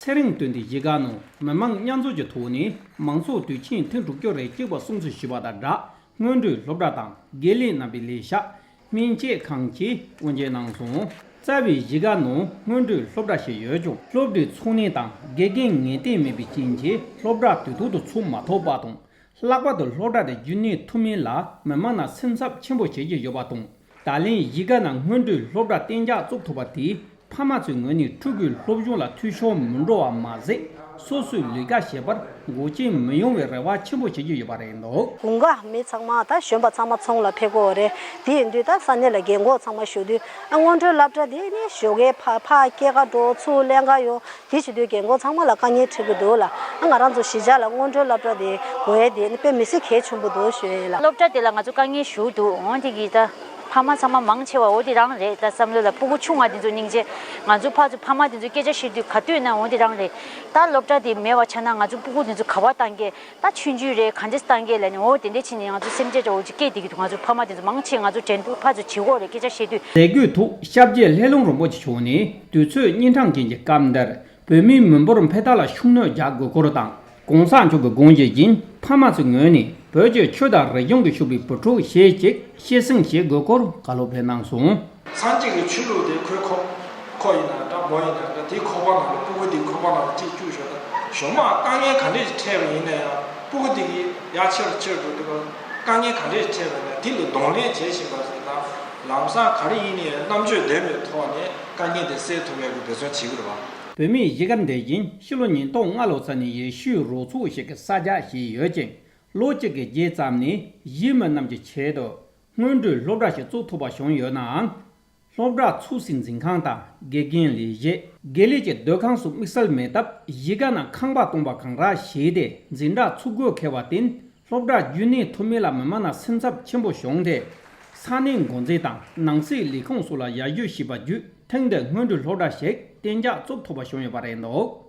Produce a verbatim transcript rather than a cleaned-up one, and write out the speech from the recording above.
ཚེ་རིང་དོན་ལྡན་གཞིས་ཀ་ནང་མི་མང་མཉམ་འཛོམས་ཀྱི་ཐོག་ནས་མང་ཚོགས་དུས་ཆེན་ཐེངས་དྲུག་ཅུ་རེ་གཅིག་པ་སྲུང་བརྩི་ཞུས་པ་དང་སྦྲགས། སྔོན་འགྲོའི་སློབ་གྲྭ་དང་དགེ་ལས་རྣམ་པའི་ལས་ཤག་སྨན་དཔྱད་ཁང་བཅས་དབུ་འབྱེད་གནང་སོང་། རྩ་བའི་གཞིས་ཀ་ནང་སྔོན་འགྲོའི་སློབ་གྲྭ་ཞིག་ཡོད་ཀྱང་སློབ་གྲྭའི་འཚོ་གནས་དང་དགེ་རྒན་ངེས་གཏན་མེད་པའི་རྐྱེན་གྱིས་སློབ་གྲྭ་དུས་ཐོག་ཏུ་ཚུགས་མ་ཐུབ་པ་དང་། ལྷག་པར་དུ་སློབ་གྲྭ་དེ་རྒྱུན་གནས་ཐུབ་མིན་ལ་མི་མང་ནང་སེམས་འཚབ་ཆེན་པོ་བྱེད་ཀྱི་ཡོད་པ་དང་། ད་ལན་གཞིས་ཀ་ནང་སྔོན་འགྲོའི་སློབ་གྲྭ་གཏན་འཇགས་བཙུགས་ཐུབ་པ་དེས་ཕ་མ་ཚོའི་ངོས་ནས་ཕྲུ་གུའི་སློབ་སྦྱོང་ལ་འཐུས་ཤོར་མི་འགྲོ་བ་མ་ཟད། སོ་སོའི་ལས་ཀ་བྱེད་པར་འགོག་རྐྱེན་མི་ཡོང་བའི་རེ་བ་ཆེན་པོ་བྱེད་ཀྱི་ཡོད་པ་རེད་འདུག། དགུན་ཁ་མི་ཚང་མ་ད་གཞོན་པ་ཚང་མ་ཚོང་ལ་ཕེབས་ཀྱི་ཡོད་རེད། དེ་ཡིན་དུས་ད་ས་གནས་ལ་རྒན་གོག་ཚང་མ་བཞུགས་དུས་ཨ་སྔོན་འགྲོའི་སློབ་གྲྭ་དེ་ནི་ཞོགས་ཀས་ཕ་ཕ་སྐྱེལ་ག་འགྲོ་ཚུར་ལེན་ག་ཡོང་། དེ་བྱེད་དུས་རྒན་གོག་ཚང་མ་ལ་དཀའ་ངལ་འཕྲད་ཀྱི་འདུག་ལ། ང་རང་ཚོ་གཞིས་ཆགས་ལ་སྔོན་འགྲོའི་སློབ་གྲྭ་དེ་དགོས་ཡས་དེ་ནི་དཔེ་མི་སྲིད་གལ་ཆེན་པོ་འདུག་ཞུ་ཡས་ལ། སློབ་གྲྭ་དེ་ལ་ང་ཚོ་དཀའ་ངལ་ཞུགས་འདུག་འོན་ཏེ་གི་ད་ཕ་མ་ཚང་མ་མང་ཆེ་བ་འོ་དེ་རང་རེད། ད་བསམ་བློ་ལ་སྤུ་གུ་ཆུང་བ་དེ་ཚོ་སྙིང་རྗེ། ང་ཚོ་ཕར་ཚུར་ཕ་མ་དེ་ཚོ་སྐད་ཆ་བཤད་དུས་ག་དུས་ན་འོ་དེ་རང་རེད། ད་སློབ་གྲྭ་དེ་མེད་པ་ཆགས་ན་ང་ཚོ་སྤུ་གུ་དེ་ཚོ་ག་པར་བཏང་གི། ད་ཆུང་ཆུང་རེད། ག་འདྲས་བཏང་གི་ལབ་ནས་འོ་དེ་འདྲས་བྱས་ནས་ང་ཚོ་སེམས་ཅན་ཅག་འོ་ཅིག་སྐད་དེ་གི་འདུག་ང་ཚོ་ཕ་མ་དེ་ཚོ་མང་ཆེ་ང་ཚོ་དྲན་འདུག་ཕར་ཚུར་བྱེད་དགོས་རེད་སྐད་ཆ་བཤད་དུས། ཟས་གོས་ཐོག་ཤར་རྗེ་ལྷས་ལུང་རིན་པོ་ཆེ་མཆོག་ནས་དུས་ཚོད་གཉན་འཕྲང་ཅན་གྱི་སྐབས་འདིར་བོད་མིའི་མི་འབོར་འཕེལ་ཐབས་ལ་ཤུགས་སྣོན་རྒྱག་དགོས་སྐོར་དང་། གོང་ས་མཆོག་གི་དགོངས་བཞེད་བཞིན་ཕ་མ་ཚོའི་ངོས་ནས་བོད་ཀྱི་ཆོས་དང་རིག་གཞུང་གིས་ཕྱུག་པའི་བུ་ཕྲུག་བྱེད་ཅིག་སྐྱེད་སྲིང་བྱེད་དགོས་སྐོར་བཀའ་སློབ་ཕེབས་གནང་སོང་། སངས་རྒྱས་ཀྱི་ཆོས་ལུགས་དེ་ཁོའི་ཁོ་ཁོ་ཡིན་ན་འདྲ་མོ་ཡིན་ན་འདྲ་དེའི་ཁོག་པ་ནང་ལ་སྤུ་གུ་དེའི་ཁོག་པ་ནང་ལ་གཅིག་བཅུག་ཞོག་ད་གཞུག་མ་དཀའ་ངལ་ག་འདྲས་ཤིག་འཕྲད་པ་ཡིན་ན་ཡང་སྤུ་གུ་དེ་གིས་ཡར་ཆེ་རུ་ཆེ་རུ་འགྲོ་དུས་སྐབས་དཀའ་ངལ་ག་འདྲས་ཤིག་འཕྲད་པ་ཡིན་ན་དེ་ལ་གདོང་ལེན་བྱེད་བཞིན་པ་ཞིག་དང་ལམ་སང་ག་རེ་ཡིན་ནའི་རྣམ་དཔྱོད་ལྡན་པའི་ཐོག་ནས་དཀའ་ངལ་དེ་སེལ་ཐུབ་ཡག་གི་འབད་བརྩོན་བྱེད་ཀྱི་རེད་པ། བོད་མིའི་གཞིས་ཀ་འདི་བཞིན་ཕྱི་ལོ་ཉིས་སྟོང་ལྔ་ལོ་ཙམ་ནས་ཡེ་ཤུའི་རོགས་ཚོགས་ཤིག་གི་ས་ཆ་ཞིག་ཡོད་ཅིང་། ལོ་གཅིག་གི་རྗེས་ཙམ་ནས་གཞིས་མི་རྣམས་ཀྱི་ཆེད་དུ་སྔོན་འགྲོའི་སློབ་གྲྭ་ཞིག་བཙུགས་ཐུབ་པ་བྱུང་ཡོད་ནའང་། སློབ་གྲྭ་ཚུགས་སའི་འཛིན་ཁང་དང་དགེ་རྒན་ལས་བྱེད། དགེ་ལས་ཀྱི་སྡོད་ཁང་སོགས་དམིགས་བསལ་མེད་སྟབས་གཞིས་ཀ་ནང་ཁང་པ་སྟོང་པ་གང་རག་བྱས་ཏེ་འཛིན་གྲྭ་ཚུགས་དགོས་འཁེལ་བར་བརྟེན། སློབ་གྲྭ་རྒྱུན་གནས་ཐུབ་མིན་ལ་མི་མང་ནང་སེམས་འཚབ་ཆེན་པོ་བྱུང་སྟེ། ས་གནས་འགོ་འཛིན་དང་ནང་སྲིད་ལས་ཁུངས་སོགས་ལ་ཡར་ཞུ་ཞུས་པ་བརྒྱུད་ཐེངས་འདིར་སྔོན་འགྲོའི་སློབ་གྲྭ་ཞིག་གཏན་འཇགས་བཙུགས་ཐུབ་པ་བྱུང་ཡོད་པ་རེད་འདུག།